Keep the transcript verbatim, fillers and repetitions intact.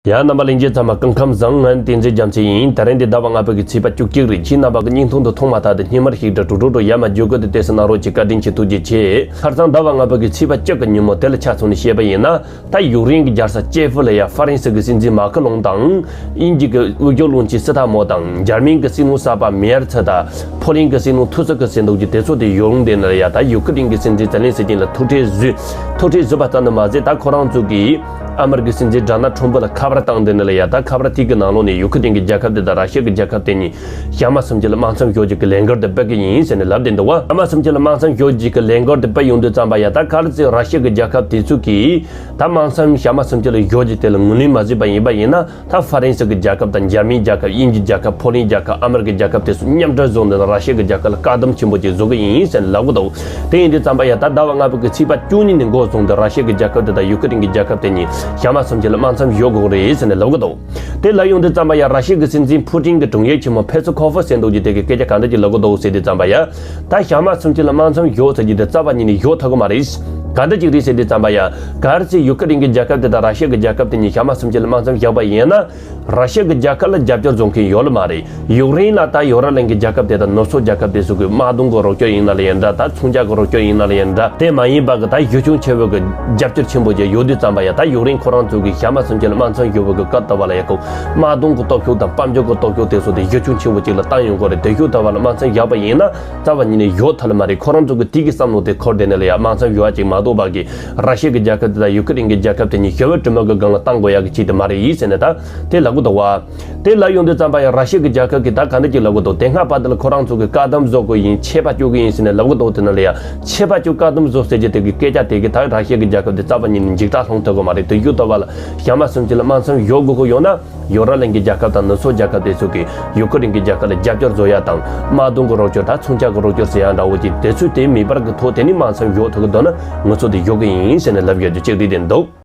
ཡ། རྣམ་པ་ལྷན་རྒྱས་ཚང་མ་སྐུ་ཁམས་བཟང་། ང་བསྟན་འཛིན་རྒྱ་མཚོ་ཡིན། ད་རིང་འདི་ཟླ་བ་ལྔ་པའི་གི་ཚེས་པ་བཅུ་གཅིག་རེད། ཁྱེད་རྣམ་པ་གི་སྙིང་ཐུང་དུ་ཐོག་མ་ཐག་ཏུ་སྙན་མར་ཞིག་འདྲ་དྲུག་དྲུག་དྲུག་ཡར་མར་འཇུག་གི་དུ་དེ་སུ་གནང་རོགས་ཀྱི་བཀའ་དྲིན་ཆེ། ཐུགས་རྗེ་ཆེ། ཁར་སང་ཟླ་བ་ལྔ་པའི་གི་ཚེས་པ་བཅུ་གི་ཉིན་མོ་དེ་ལ་ཆ་མཚོན་ནས་བཤད་པ་ཡིན་ན། ད་ཡུཀ་རེན་གྱི་རྒྱལ་ས་ཀྱེ་ཧྥུ་ལ་ཡ་ཧྥ་རན་སི་གི་སྲིད་འཛིན་མཱ་ཁི་ལོང་དང་། དབྱིན་ཇི་གི་དབུས་སྐྱོར་བློན་ཆེན་སི་ཐ་མོ་དང་། འཇར་མན་གྱི་སྲིད་བློན་གསར་པ་མེ་ཡར་ཚ་དང་། ཕོ་ལན་གྱི་སྲིད་བློན་ཐུ་སི་ཀི་ཟེར་འདུག་ཅིག་དེ་ཚོ་དེ་ཡུཀ་རེན་དེ་ནས་ཡ་ད་ཡུ་ཁི་རན་གྱི་སྲིད་འཛིན་ཛེ་ལན་སི་ཀི་ལ་ཐུག་འཕྲད་བཟོས། ཐུག་འཕྲད་བཟོས་པ་ཙམ་དུ་མ་ཟད། ད་ཁོ་རང་ཚོ་གིས་ཨ་མེ་རི་ཀའི་སྲིད་འཛིན་ཌོ་ནལ་ཁྲོམ་ཕུ་ལ་ཁ་པར་བཏང་དེ་ནས་ལ་ཡ་ད་ཁ་པར་དེ་གི་ནང་ལོགས་ནས་ཡུ་ཁི་རན་གྱི་རྒྱལ་ཁབ་དེ་དང་ར་ཤི་ཡ་གི་རྒྱལ་ཁབ་དེ་གཉིས་ཞག་མ་གསུམ་གྱི་ལ་དམག་མཚམས་ཞོག་ཅིག་གི་ལས་འགུལ་དེ་སྤེལ་གི་ཡིན་ཟེར་ནས་ལབ་དེ་འདུག་བ། ཞག་མ་གསུམ་གྱི་ལ་དམག་མཚམས་ཞོག་ཅིག་གི་ལས་འགུལ་དེ་སྤེལ་ཡོང་དུས་ཙམ་པ་ཡ་ད་ག་རེ་ཟེར། ར་ཤི་ཡ་གི་རྒྱལ་ཁབ་དེ་ཚོ་གིས་ད་དམག་མཚམས་ཞག་མ་གསུམ་གྱི་ལ་ཞོག་ཅིག་དེ་ལ་ངོས་ལེན་མ་བྱས་པ་ཡིན་པ་ཡིན་ན། ད་ཧྥ་རན་སི་གི་རྒྱལ་ཁབ་དང་འཇར་མན་རྒྱལ་ཁབ། དབྱིན་ཇི་རྒྱལ་ཁབ། ཕོ་ལན་རྒྱལ་ཁབ། ཨ་མེ་རི་ཀའི་རྒྱལ་ཁབ་དེ་ཚོ་མཉམ་འབྲེལ་བཟོས་ནས་ར་ཤི་ཡ་གི་རྒྱལ་ཁབ་ལ་བཀག་སྡོམ་ཆེན་པོ་ཅིག་བཟོ་གི་ཡིན་ཟེར་ནས་ལབ་གི་འདུག་དེ་ཡིན་དུས་ཙམ་པ་ཡ་ད་ཟླ་བ་ལྔ་པའི་གི་ཚེས་པ་བཅུ་གཉིས་ནས་འགོ་བཟུང་སྟེ་ར་ཤི་ཡ་གི་རྒྱལ་ཁབ་དེ་དང་ཡུ་ཁི་རན་གྱི་རྒྱལ་ཁབ་དེ་གཉིས་ཞག་མ་གསུམ་གྱི་ལ་དམག་མཚམས་ཞོག་དགོས་རེད་ཟེར་ནས་ལབ་གི་འདུག་དེ་ལབ་ཡོང་དུས་ཙམ་པ་ཡ་ར་ཤི་ཡ་གི་སྲིད་འཛིན་ཕུ་ཏིན་གྱི་དྲུང་ཡིག་ཆེན་མོ་ཕེ་སི་ཁོ་ཧྥུ་ཟེར་འདུག་ཅིག་དེ་གི་སྐད་ཆ་ག་འདྲ་ཅིག་ལབ་གི་འདུག་ཟེར་དུས་ཙམ་པ་ཡ། ད་ཞག་མ་གསུམ་གྱི་ལ་དམག་མཚམས་ཞོག་ཟེར་གྱི་དེ་རྩ་བ་ཉིད་ནས་ཞོག་ཐུབ་གི་མ་རེད། ག་འདྲ་ཅིག་རེད་ཟེར་དུས་ཙམ་པ་ཡ། གལ་སྲིད་ཡུ་ཁི་རན་གྱི་རྒྱལ་ཁབ་དེ་དང་ར་ཤི་ཡ་གི་རྒྱལ་ཁབ་དེ་གཉིས་ཞག་མ་གསུམ་གྱི་ལ་དམག་མཚམས་བཞག་པ་ཡིན་ན། ར་ཤི་ཡ་གི་རྒྱལ་ཁབ་ལ་རྒྱབ་སྐྱོར་བཟོ་མཁན་ཡོད་ལ་མ་རེད། ཡུཀ་རེན་ལ་ད་ཡོ་རོབ་གླིང་གི་རྒྱལ་ཁབ་དེ་དང་ནུབ་ཕྱོགས་རྒྱལ་ཁབ་དེ་ཚོ་གི་དམག་དོན་གྱི་རོགས་སྐྱོར་ཡིན་ན་ལ་ཡིན་འདྲ། ད་མཚོན་ཆ་གི་རོགས་སྐྱོར་ཡིན་ན་ལ་ཡིན་འདྲ། དེ་མ་ཡིན་པ་གི་ད་གཞི་ཁྱོན་ཆེ་བོ་གི་རྒྱབ་སྐྱོར་ཆེན་པོ་ཅིག་ཡོད་དུས་ཙམ་པ་ཡ། ད་ཡུཀ་རེན་ཁོ་རང་ཚོ་གི་ཞག་མ་གསུམ་གྱི་ལ་དམག་མཚམས་ཞོག་པའི་གི་སྐབས་ལྟ་བུ་ལ་ཡ་ཁོ་དམག་དོན་གྱི་སྟོབས་ཤུགས་དང་དཔལ་འབྱོར་གྱི་སྟོབས་ཤུགས་དེ་ཚོ་དེ་གཞི་ཁྱོན་ཆེན་པོ་ཅིག་ལ་བཏང་ཡོང་གི་རེད། དེ་ཤུགས་ལྟ་བུ་ལ་དམག་མཚམས་བཞག་པ་ཡིན་ན་རྩ་བ་ཉིད་ནས་ཞོག་ཐུབ་ལ་མ་རེད། ཁོ་རང་ཚོ་གི་དེ་གི་བསམ་བློ་དེ་འཁོར་དེ་ནས་ལ་ཡ་དམག་མཚམས་ཞོག་ཅིག་མ་གཏོགས་པ་གི་ར་ཤི་ཡ་གི་རྒྱལ་ཁབ་དེ་དང་ཡུ་ཁི་རན་གྱི་རྒྱལ་ཁབ་དེ་གཉིས་ཞི་བའི་གྲོས་མོལ་གྱི་སྒང་ལ་བཏང་དགོས་ཡག་གི་ཆེད་དུ་མ་རེད་ཡིན་ཟེར་ནས་ད་དེ་ལབ་གི་འདུག་བ། དེ་ལབ་ཡོང་དུས་ཙམ་པ་ཡང་ར་ཤི་ཡ་གི་རྒྱལ་ཁབ་ཀྱིས་ད་ག་འདྲ་ཅིག་ལབ་གི་འདུག་དེ་སྔ་བར་དུ་ལ་ཁོ་རང་ཚོ་གི་བཀག་སྡོམ་བཟོ་དགོས་ཡིན། ཆད་པ་གཅོད་གི་ཡིན་ཟེར་ནས་ལབ་གི་འདུག་དེ་ནང་ལ་ཡང་ཆད་པ་གཅོད། བཀག་སྡོམ་བཟོ་ཟེར་གྱི་དེ་གི་སྐད་ཆ་དེ་གི་ད་ར་ཤི་ཡ་གི་རྒྱལ་ཁབ་དེ་རྩ་བ་ཉིད་ནས་འཇིགས་སྐྲག་སློང་ཐུབ་གི་མ་རེད། དེ་ཡུ་ཏོ་བ་ལ་ཞག་མ་གསུམ་གྱི་ལ་དམག་མཚམས་ཞོག་དགོས་ཀྱི་ཡོད་ན། ཡོ་རོབ་གླིང་གི་རྒྱལ་ཁབ་དང་ནུབ་ཕྱོགས་རྒྱལ་ཁབ་དེ་ཚོ་གིས་ཡུ་ཁི་རན་གྱི་རྒྱལ་ཁབ་ལ་རྒྱབ་སྐྱོར་བཟོ་ཡ་དང་། དམག་དོན་གྱི་རོགས་སྐྱོར་དང་མཚོན་ཆ་གི་རོགས་སྐྱོར་ཟེར་ཡ་འདྲ་བོ་ཅིག་དེ་ཚོ་དེ་མེད་པར་གི་ཐོག་དེ་ནས་དམག་མཚམས་ཞོག་ཐུབ་ཀྱི་འདུག་ན་ང་ཚོ་དེ་ཞོག་གི་ཡིན་ཟེར་ནས་ལབ་ཡོད་རྒྱུ་གཅིག་རེད་དེ་འདུག